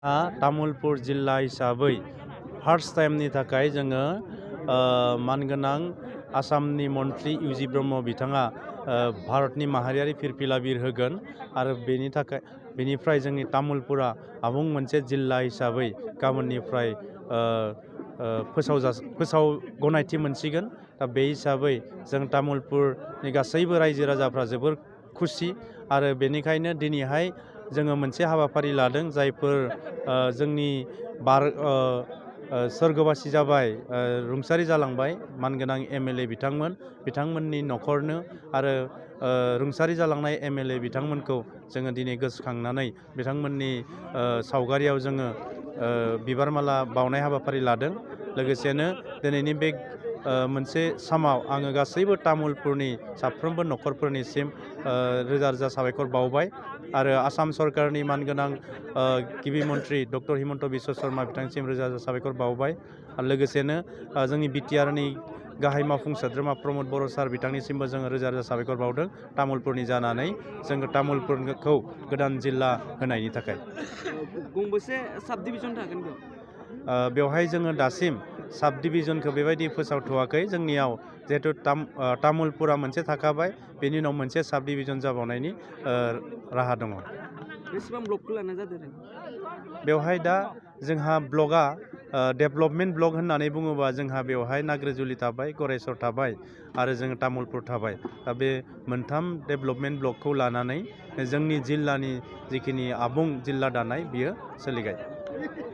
तामुलपुर जिल्ला हिसाबै फार्स्ट टाइमनि थाखाय जोङो मानगोनां आसामनि मन्त्रि इउ.जि. ब्रह्म बिथाङा भारतनि माहारियारि फिरफिला बिर होगोन आरो बेनिफ्राय जोंनि तामुलपुरा आबुं मोनसे जिल्ला हिसाबै गाबोननिफ्राय फोसाव गनायथि मोनसिगोन। दा बे हिसाबै जों तामुलपुरनि गासैबो रायजो राजाफ्रा जोबोर खुसि आरो बेनिखायनो दिनैहाय जोङो मोनसे हाबाफारि लादों जायफोर जोंनि सोरगोबासि जाबाय रुंसारि जालांबाय मानगोनां एम.एल.ए. बिथांमोननि न'खरनो आरो रुंसारि जालांनाय एम.एल.ए. बिथांमोनखौ जोङो दिनै गोसोखांनानै बिथांमोननि सावगारियाव जोङो बिबार माला बावनाय हाबाफारि लादों। लोगोसेनो दिनैनि बे मोनसे सानाव आङो गासैबो तामुलपुरनि साफ्रोमबो न'खरफोरनिसिम रोजा रोजा साबायखर बावबाय आरो आसाम सरकारनि मानगोनां गिबि मन्त्रि डक्टर हिमन्त बिश्व शर्मा बिथांनिसिम रोजा रोजा साबायखर बावबाय आरो लोगोसेनो जोंनि बि.टि.आर.नि गाहाय मावफुं सोद्रोमा प्रमद बर' सार बिथांनिसिमबो जोङो रोजा रोजा साबायखर बावदों तामुलपुरनि जानानै जोङो तामुलपुरखौ गोदान जिल्ला होनायनि थाखाय। गंबेसे साब डिभिजन थागोन बेवहाय जोङो दासिम साब डिभिजनखौ बेबायदि फोसावथ'वाखै। जोंनियाव जिहेथु तामुलपुरा मोनसे थाखाबाय बेनि उनाव मोनसे साब डिभिजन जाबावनायनि राहा दङ। बेसेबां ब्लकखौ लानाय जादों? बेवहाय दा जोंहा ब्लकआ डेभलपमेन्ट ब्लक होननानै बुङोबा जोंहा बेवहाय नाग्रिजुलि थाबाय, गरेस्वर थाबाय आरो जोङो तामुलपुर थाबाय। दा बे मोनथाम डेभलपमेन्ट ब्लकखौ लानानै जोंनि जिल्लानि जिखिनि आबुं जिल्ला दानाय बियो सोलिगासिनो।